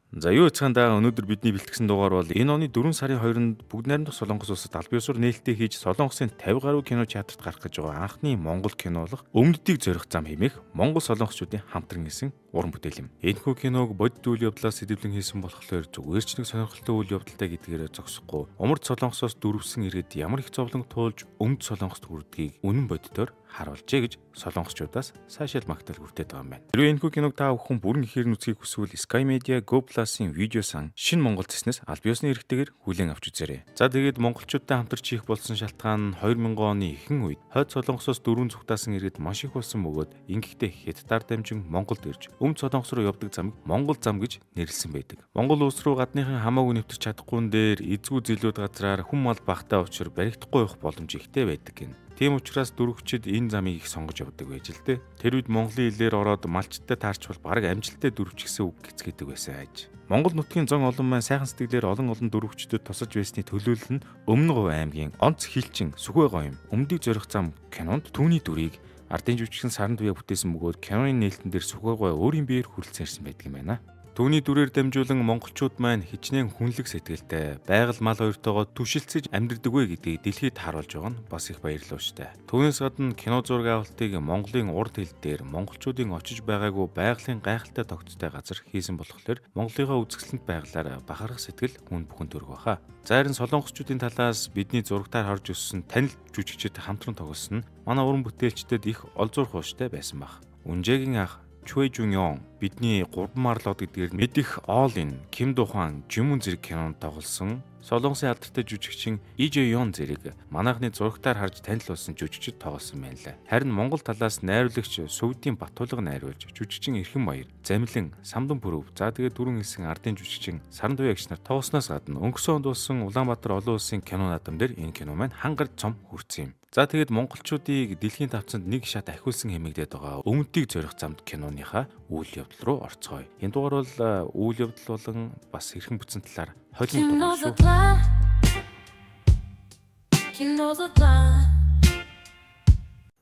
За юу яцхан өнөөдөр бидний бэлтгэсэн дугаар бол энэ оны 4 сарын 2-нд бүгд найрамдах Солонгос улсад аль биесээр нээлттэй хийж Солонгосын 50 гаруй кино театрт гарах гэж байгаа анхны Монгол кино болох Өмнөдийг зорих зам хэмээх Монгол солонгосчуудын хамтран хийсэн уран бүтээл юм. Энэхүү киног бодит үйл явдлаас сэдэвлэн хийсэн болохоор зүгээр ч нэг сонирхолтой үйл явдалтай гэдгээрээ зогсохгүй. Умард Солонгосоос дөрвсөн иргэд ямар их зовлон туулж Өмнөд Солонгост хүрдгийг үнэн бодитоор харуулжээ гэж солонгосчуудаас сайшаал магтаал хүртээд байгаа юм байна. Хэрвээ энэхүү киног та бүхэн бүрэн ихээр нүцгийг хүсвэл Sky Media Go Plus-ын видео сан шинэ Монгол цэснээс аль биесны хэрэгтэйгээр хүлээн авч үзээрэй. За тэгээд монголчуудтай хамтарч хийх болсон шалтгаан нь 2000 оны ихэнх үед хойд Солонгосоос дөрвөн зүгтаасан иргэд маш их болсон бөгөөд ингэхдээ хятадаар дамжин Монголд ирж Өмнөд Солонгос руу явдаг замыг Монгол зам гэж нэрлэсэн байдаг. Монгол улс руу гадныхан хамаагүй нэвтэрч чадахгүй дээр эзгүй зэлүүд газраар хүн мал багтаа учир баригдахгүй явах боломж ихтэй байдаг гэнэ. Тийм учраас дөрвөгчд энэ замыг их сонгож явдаг байж л дээ. Тэр үед Монголын хэлээр ороод малчтай таарчвал бараг амжилттай дөрвч гэсэн үг гэцгээдэг байсан аж. Монгол нутгийн зон олон маань сайхан сэтгэлээр олон олон дөрвөгчдөд тусалж байсны төлөөлөл нь Өмнө Говь аймгийн онц хилчин Сүхбай говь юм. Өмнөдийг зорих зам кинонд түүний дүрийг ардын жүжигчин Саран Туяа бүтээсэн бөгөөд киноны нээлтэн дээр Сүхбай говь өөрийн биеэр хүрэлцэн ирсэн байдаг юм байна. Түүний дүрээр дамжуулан монголчууд маань хичнээн хүнлэг сэтгэлтэй, байгаль мал хоёртойгоо түшилцэж амьдардаг вэ гэдгийг дэлхийд харуулж байгаа нь бас их баярлалаа. Түүнээс гадна кино зураг авалтыг Монголын урд хил дээр монголчуудын очиж байгаагүй байгалийн гайхалтай тогтцтой газар хийсэн болохоор Монголынхаа үзэсгэлэнт байгалаар бахарх сэтгэл хүн бүхэн төрөх баха. За харин солонгосчуудын талаас бидний зурагтаар харж өссөн танил жүжигчид хамтран тоглосон нь манай уран бүтээлчдэд их олзуурх ууштай байсан баг. Үнжээгийн ах Чуэ Жун Йон бидний 3 марлоод гэдгээр мэдих All In, Ким Духан, Жимүн зэрэг кинонд тоглосон Солонгосын алдартай жүжигчин И Жэ Йон зэрэг манайхны зурагтаар харж танил болсон жүжигчид тоглосон байна лээ. Харин Монгол талаас найруулагч Сүвдийн Батулга найруулж жүжигчин Эрхэн Баяр, Замлин, Самдан Пүрөв, за тэгээд түрүүн хэлсэн ардын жүжигчин Саран Туяа гэгч нар тоглосноос гадна өнгөрсөн онд болсон Улаанбаатар олон улсын кино наадам дээр энэ кино маань хангар цом хүртсэн юм. За тэгээд монголчуудыг дэлхийн тавцанд нэг шат ахиулсан хэмэгдээд байгаа Өмнөдийг зорих замд киноныхаа үйл явдал руу орцгоё. Энэ дугаар бол үйл явдал болон бас хэрхэн бүтсэн талаар холимог дугаар шүү.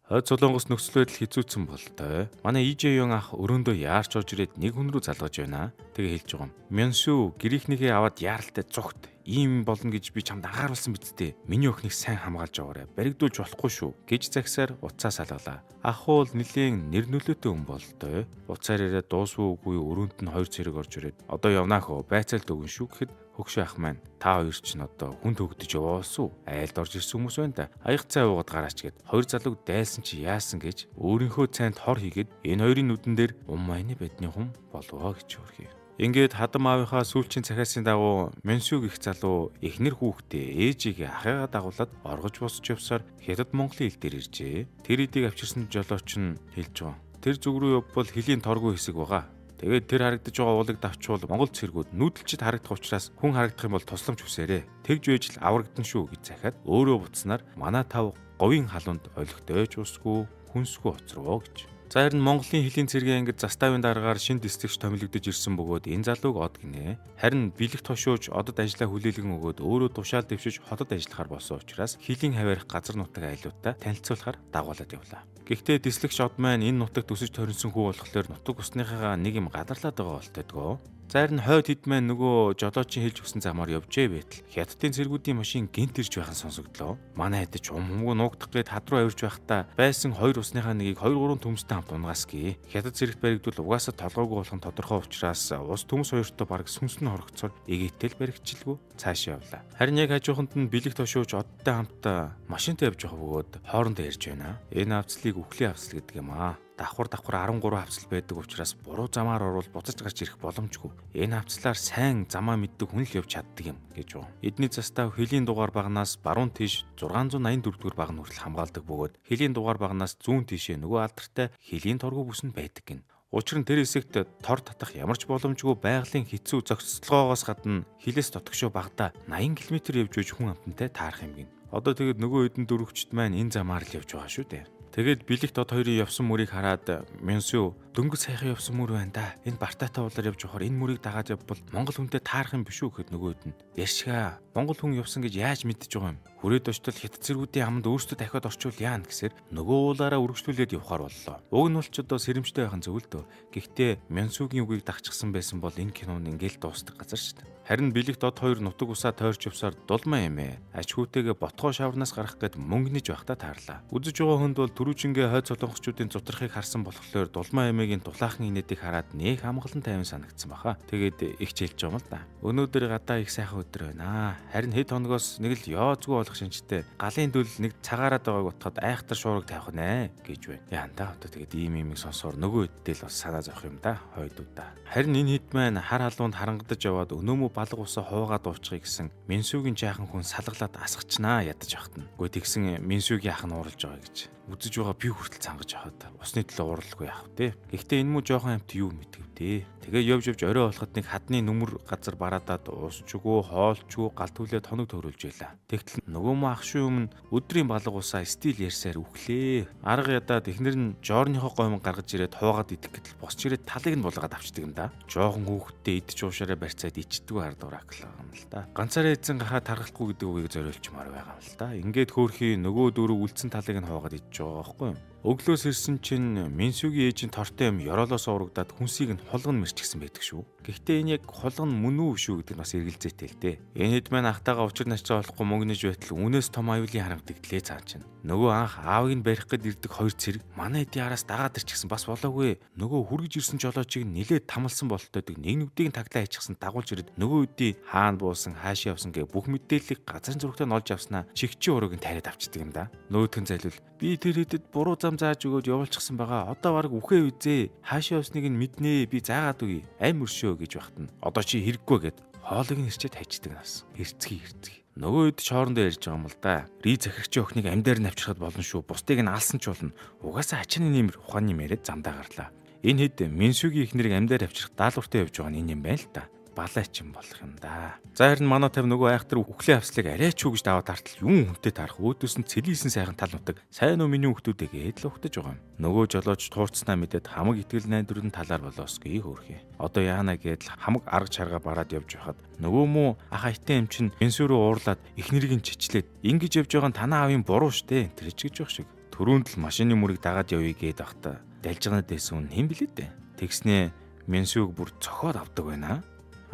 Хойд Солонгос нөхцөл байдал хэцүүцэн болтой. Манай И Жэ Йон ах өрөөндөө яарч орж ирээд нэг хүн рүү залгаж байна. Тэгээ хэлж байгаа юм. Мянсү гэрийнхнийхээ аваад яаралтай зүгт ийм болно гэж би чамд анхааруулсан биз дээ. Миний охиныг сайн хамгаалж аваарай. Баригдуулж болохгүй шүү гэж загсаар уцаа салгалаа. Ах уул нэлээн нэр нөлөөтэй хүн болтой. Уцаар яриад дуусвуу үгүй өрөөнд нь хоёр цэрэг орж ирээд одоо явнаа хөө байцаалд өгөн шүү гэхэд хөгшөө ах маань та хоёр чинь одоо хүн төгдөж яваасан уу? Айлд орж ирсэн хүмүүс байна да. Аяг цай уугаад гараач гэд хоёр залууг дайлсан чи яасан гэж өөрийнхөө цайнд хор хийгээд энэ хоёрын нүдэн дээр ум майны бедний хум болвоо гэж хөрхий. Ингээд хадам аавынхаа сүүлчийн захиасын дагуу Мэнсүг их залуу эхнэр хүүхдээ ээжигээ ахыгаа дагуулад оргож босч явсаар Хятад Монголын хил дээр иржээ. Тэр эдийг авчирсан жолооч нь хэлж байгаа. Тэр зүг рүү явбал хөлийн торгуу хэсэг байгаа. Тэгээд тэр харагдаж байгаа уулыг давчвал Монгол цэргүүд нүүдэлчд харагдах учраас хүн харагдах юм бол тусламж хүсээрэй. Тэгж байж л аврагдан шүү гэж захиад өөрөө буцсанаар манай тав говийн халуунд олигтойч усгүй хүнсгүй хоцроо гэж. За харин Монголын хөлийн цэргийн ангид заставын дараагаар шинэ дэслэгч томилогдож ирсэн бөгөөд энэ залууг од гинэ. Харин бэлэг тошууж одод ажлаа хүлээлгэн өгөөд өөрөө тушаал дэвшиж хотод ажиллахаар болсон учраас хөлийн хаваарих газар нутаг айлуудтай танилцуулахаар дагуулад явлаа. Гэхдээ дэслэгч од маань энэ нутагт өсөж торинсон хүү болохоор нутаг усныхаа нэг юм гадарлаад байгаа болтойдгоо. За харин хойд хэд маань нөгөө жолоочийн хэлж өгсөн замаар явжээ байтал хятадын цэргүүдийн машин гинт ирж байхan сонсогдлоо. Манай хэд ч ум хүмүүг нуугдах гээд хад руу авирч байхдаа байсан хоёр усныхаа нэгийг 2 3 төмстэй хамт унгаас гээ. Хятад цэрэгт баригдвал угаасаа толгойгүй болох нь тодорхой учраас ус төмс хоёртой бараг сүнс нь хорогцоор эгээтэл баригдчилгүй цаашаа явлаа. Харин яг хажууханд нь бэлэг тошууж одтой хамт машинтай явж байгаа бөгөөд хоорондоо ярьж байна. Энэ авцлыг үхлийн авцал гэдэг юм аа. Давхар 13 хавцал байдаг учраас буруу замаар орвол буцаж гарч ирэх боломжгүй. Энэ хавцлаар сайн замаа мэддэг хүн л явж чаддаг юм гэж байна. Эдний застав хөлийн дугаар багнаас баруун тийш 684 дугаар багна хүртэл хамгаалдаг бөгөөд хөлийн дугаар багнаас зүүн тийшээ нөгөө алдартай хөлийн торгуу бүс нь байдаг гин. Учир нь тэр хэсэгт тор татах ямар ч боломжгүй байгалийн хэцүү зохицлогоогоос гадна хилээс дотгошоо багадаа 80 км явж үйж хүн амтантай таарах юм гин. Одоо тэгэд нөгөө хэдэн дөрвөгчд маань энэ замаар л явж байгаа шүү дээ. Тэгээд бэлэгт од хоёрын явсан мөрийг хараад Мянсүү дөнгөж сайхан явсан мөр байна да. Энэ Бартаатай уулаар явж явахаар энэ мөрийг дагаад явбал Монгол хүнтэй таарах юм биш үү гэхэд нөгөөд нь яшгаа Монгол хүн явсан гэж яаж мэдэж байгаа юм? Хүрээд очтол хятад цэргүүдийн аманд өөрсдөө дахиад орчвол яана гэсээр нөгөө уулаараа үргэлжлүүлээд явхаар боллоо. Уг нь бол ч одоо сэрэмжтэй байх нь зөв л дөө. Гэхдээ Мянсүүгийн үгийг дагчихсан байсан бол энэ кино нь ингээл дуустдаг газар шүү дээ. Харин бэлэгт од хоёр нутаг усаа тойрч явсаар дулмаа эмээ. Аж хүүтэйгээ ботгоо шаврнаас гарах гээд мөнгөниж байхдаа таарлаа. Үзэж байгаа хүнд бол түрүүчингээ хойд солонгосчуудын зутрахыг харсан болохоор дулмаа эмээгийн дулаахан инээдийг хараад нэх амгалан тайван санагдсан баха. Тэгээд их чилж байгаа юм л да. Өнөөдөр гадаа их сайхан өдөр байна. Харин хэд хоногоос нэг л ёозгүй болох шинжтэй галын дүл нэг цагаараад байгааг утахад айхтар шуураг тавих нэ гэж байна. Яанда одоо тэгээд ийм имийг сонсоор нөгөө хэдтэй л бас санаа зовх юм да хойдуудаа. Харин энэ хэд маань хар халуунд харангадаж яваад өнөөмөө балга усаа хуугаад уучихъя гэсэн Минсүүгийн жаахан хүн салгалаад асгачнаа ядаж ахтана. Үгүй тэгсэн Минсүүгийн ах нь ууралж байгаа гэж. Үзэж байгаа би хүртэл цангаж аваад усны төлөө уурлахгүй яах вэ? Гэхдээ энэ мүү жоохон амт юу мэдгэв дээ. Тэгээ явж явж орой болоход нэг хадны нүмер газар бараадаад уусчгүй, хоолчгүй, гал түлээ тоног төрүүлж байлаа. Тэгтэл нөгөө мөө ах шүүн өмнө өдрийн балга усаа стил ярьсаар үхлээ. Арга ядаад эхнэр нь жоорныхоо гоймон гаргаж ирээд хуугаад идэх гэтэл босч ирээд талыг нь булгаад авчдаг юм да. Жоохон хүүхдтэй идэж уушаараа барьцаад ичдэггүй хард ураклаа юм л да. Ганцаараа эзэн гахаа таргалахгүй гэдэг үгийг зориулчмаар байгаа юм л да. Ингээд хөөрхий нөгөө дөрөв үлдсэн талыг нь хуугаад идэж байгаа байхгүй юу? Өглөөс ирсэн чинь Минсүүгийн ээж нь тортой юм ёроолоос урагдаад хүнсийг нь хулган мэрчгсэн байдаг шүү. Гэхдээ энэ яг хулган мөн үү шүү гэдэг нь бас эргэлзээтэй л дээ. Энэ хэд маань ахтайгаа учир начаа болохгүй мөнгөнөж байтал үнээс том аюулын харамдагдлээ цаа чинь. Нөгөө анх аавыг нь барих гээд ирдэг хоёр цэрэг манай эдийн араас дагаад ирчихсэн бас болоогүй. Нөгөө хүргэж ирсэн жолоочийг нилээд тамалсан болтойдог нэг нүдийг нь таглаа хийчихсэн дагуулж ирээд нөгөө үдий хаана буусан хаашаа явсан гэ бүх мэдээллийг газрын зурагтай нь олж авснаа чигчийн ураг нь тариад авчдаг юм да. Нөгөөх нь зайлвал би тэр хэдэд буруу зам зааж өгөөд явуулчихсан байгаа. Одоо бараг үхээ үзээ. Хаашаа явсныг нь мэднэ. Би заагаад үгүй. Ам өршөө гэж багтана. Одоо чи хэрэггүй гэд хоолыг нь хэрчээд хайчдаг нас. Хэрцгий хэрцгий. Нөгөө хэд ч хоорондоо ярьж байгаа юм л да. Ри захирчийн охиныг амьдаар нь авчирхад болно шүү. Бусдыг нь алсан ч болно. Угаасаа ачааны нэмэр ухааны яриад замдаа гарлаа. Энэ хэд Минсүүгийн эхнэрийг амьдаар авчирх даалгавартай явж байгаа нь энэ юм байна л да. Балаач юм болох юм да. За харин манай тав нөгөө айхтар үхлээ авслыг арай ч үү гэж даваад тартал юун хүнтэй таарах өөдөөс нь цэлийсэн сайхан тал нутаг сайн уу миний хүүхдүүдээ гээд л ухтаж байгаа юм. Нөгөө жолооч туурцнаа мэдээд хамаг итгэл найдвар нь талаар болоосгүй хөөрхий. Одоо яана гээд л хамаг арга чарга бараад явж байхад нөгөө муу ах айтан юм чинь Минсүү рүү уурлаад эхнэрийг нь чичлээд ингэж явж байгаа нь танаа аавын буруу штэ тэр ч гэж явах шиг. Төрүүнд л машины мөрийг дагаад явъя гээд байхдаа далжганаад байсан хүн хэн блээ дээ. Тэгснээ Минсүүг бүр цохоод авдаг байна.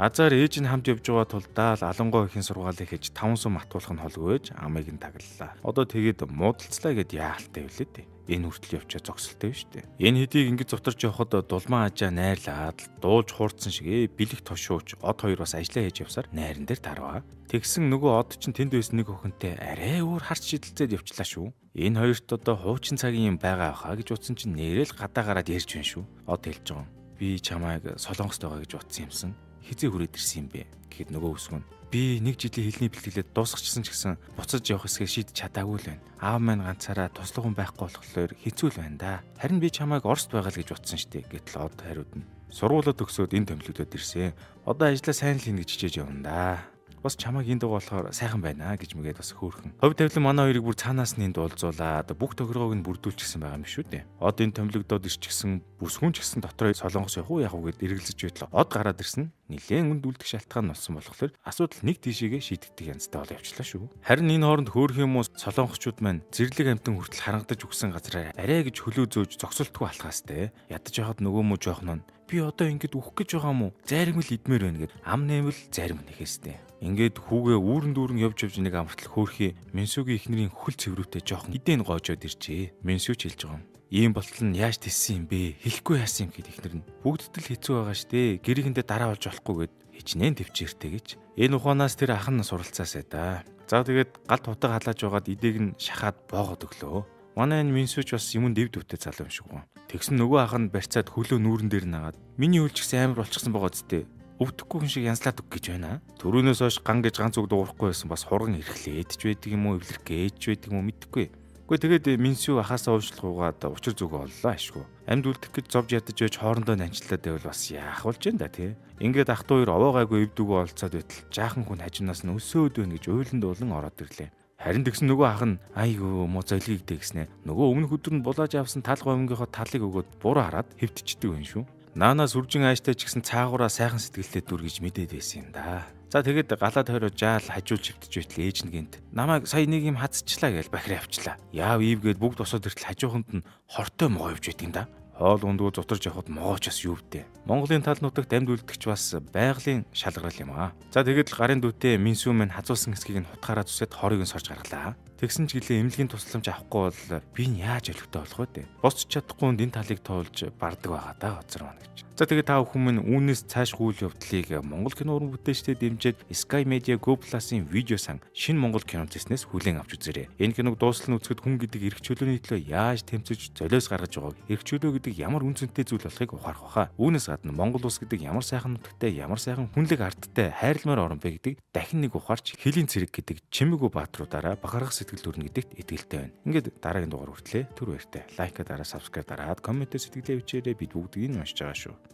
Азар ээж нь хамт явж байгаа тулдаа л алангой ихэн сургаалыг хийж 5 сум атуулах нь холгүй ээж амыг нь таглалаа. Одоо тэгээд муудалцлаа гэд яалтай үлээ дээ. Энэ хүртэл явчаа зогсолтой биш үү? Энэ хэдийг ингэж зутарч явхад дулмаа ажаа найрлаад дуулж хуурдсан шиг бэлэг тошууч од хоёр бас ажиллаа хийж явсаар найран дээр тарваа. Тэгсэн нөгөө од чинь тэнд байсан нэг охинтой арай өөр харц шидэлцээд явчлаа шүү. Энэ хоёрт одоо хуучин цагийн юм байгаа хаа гэж утсан чинь нэрэл гадаа гараад ярьж байна шүү. Од хэлж байгаа юм. Би чамайг Солонгост байгаа гэж утсан юмсан. Хизээ хүрээд ирсэн юм бэ гэхэд нөгөө өсгөн би нэг жилийн хэлний бэлтгэлээ дуусгачихсан ч гэсэн буцаж явах хэсгээ шийдэж чадаагүй л байна. Аав маань ганцаараа туслах хүн байхгүй болохоор хэцүү л байна да. Харин би чамайг Оросд байгаа л гэж утсан штэ гэтэл од хариуд нь. Сургуулаа төгсөөд энэ томилогдоод ирсэн. Одоо ажлаа сайн л хийнэ гэж хичээж явна да. Бас чамайг энд байгаа болохоор сайхан байна гэж мэгээд бас хөөрхөн. Хувь тавилан манай хоёрыг бүр цаанаас нь энд уулзуулаад бүх тохиргоог нь бүрдүүлчихсэн байгаа юм шүү дээ. Од энэ томилогдоод ирчихсэн бүсгүн ч гэсэн дотроо Солонгос явах уу яах уу гэд эргэлзэж байтлаа. Од гараад ирсэн. Нилээн үнд үлдэх шалтгаан нь болсон болохоор асуудал нэг тийшээгээ шийдэгдэх янзтай бол явчлаа шүү. Харин энэ хооронд хөөрхөн юм уу солонгосчууд маань зэрлэг амтан хүртэл харангадаж өгсөн газараа арай гэж хөлөө зөөж зогсолтгүй алхаастай. Ядаж яхад нөгөө мө жоохноо би одоо ингэж үхэх гэж байгаа юм уу? Зайрмал идмээр байна гэд ам нэмэл зарим нэхэстэй. Ингээд хүүгээ үүрэн дүүрэн явж явж нэг амартал хөөрхий Минсүүгийн эхнэрийн хөл цэврүүтэй жоохон идээн гоожоод иржээ. Минсүү ч хэлж байгаа юм. Ийм болтол нь яаж тэссэн юм бэ? Хэлэхгүй яасан юм гэхэд эхнэр нь бүгдд л хэцүү байгаа штэ. Гэрийнхэндээ дараа болж болохгүй гэд хичнээн төвчээртэй гэж. Энэ ухаанаас тэр ах нь суралцаасай да. За тэгээд галт хутга халааж байгаад идээг нь шахаад боогод өглөө. Манай энэ Минсүүч бас юмд дэв дүүтэй залуу юм шиг байна. Тэгсэн нөгөө ах нь барьцаад хөлөө нүүрэн дээр нагаад миний хөл ч гэсэн амар болчихсон байгаа зү. Өвдөхгүй хүн шиг янзлаад өг гэж байна. Төрөөнөөс хойш ган гэж ганц үг дуугарахгүй байсан бас хурган эрхлээд ч байдаг юм уу, эвлэрх гэж байдаг юм уу мэдэхгүй. Гэхдээ тэгээд Минсүү ахаасаа уушлахгүйгаад учир зүгөө оллоо ашгүй. Амьд үлдэх гэж зовж ядаж байж хоорондоо нанчлаад байвал бас яах болж юм да тий. Ингээд ах トゥ хоёр овоогайгүй эвдүгөө олцоод байтал жаахан хүн хажуунаас нь өсөөд байна гэж уйлан дуулан ороод ирлээ. Харин тэгсэн нөгөө ах нь айгуу муу золигдээ гэснэ. Нөгөө өмнөх өдөр нь булааж авсан тал говьнгийнхоо талыг өгөөд буруу хараад хэвтчихдэг юм шүү. Наана сүржин ааштай ч гэсэн цаагаараа сайхан сэтгэлтэй дүр гэж мэдээд байсан юм да. За тэгэд галаа тойроо жаал хажуулж хөвтөж байтал ээж нь гинт намайг сая нэг юм хазчихлаа гэж бахир авчлаа. Яав ийвгээд бүгд босоод иртэл хажууханд нь хортой могоо явж байдаг юм да. Хоол ундгүй зутарч явхад могооч бас юу вдэ. Монголын тал нутагт амьд үлдэгч бас байгалийн шалгарал юм аа. За тэгэд л гарын дүүтэй Минсүү мань хазуулсан хэсгийг нь хутгаараа зүсээд хорыг нь сорж гаргалаа. Тэгсэн ч гэлээ эмнэлгийн тусламж авахгүй бол би нь яаж олигтой болох вэ? Босч чадахгүй энэ талыг тоолж бардаг байгаа да хоцор маань гэж. За тэгээд та бүхэн минь үүнээс цааш үйл явдлыг Монгол кино уран бүтээлчдэд дэмжиж Sky Media Go Plus-ын видео сан шинэ Монгол кино зэснээс хүлээн авч үзээрэй. Энэ киног дуустал нь үзэхэд хүн гэдэг эрх чөлөөний төлөө яаж тэмцэж золиос гаргаж байгааг, эрх чөлөө гэдэг ямар үн цэнтэй зүйл болохыг ухаарах баха. Үүнээс гадна Монгол улс гэдэг ямар сайхан нутагтай, ямар сайхан хүнлэг ардтай хайрламар орн бэ гэдэг дахин нэг ухаарч хөлийн цэрэг гэдэг чимээгүй баатруудаараа бахархах сэтгэл төрнө гэдэгт итгэлтэй байна. Ингээд дараагийн дугаар хүртлээ түр баяртай. Лайк дараа, subscribe дараад, коммент сэтгэлээ бичээрэй. Бид бүгдийг нь уншиж байгаа шүү.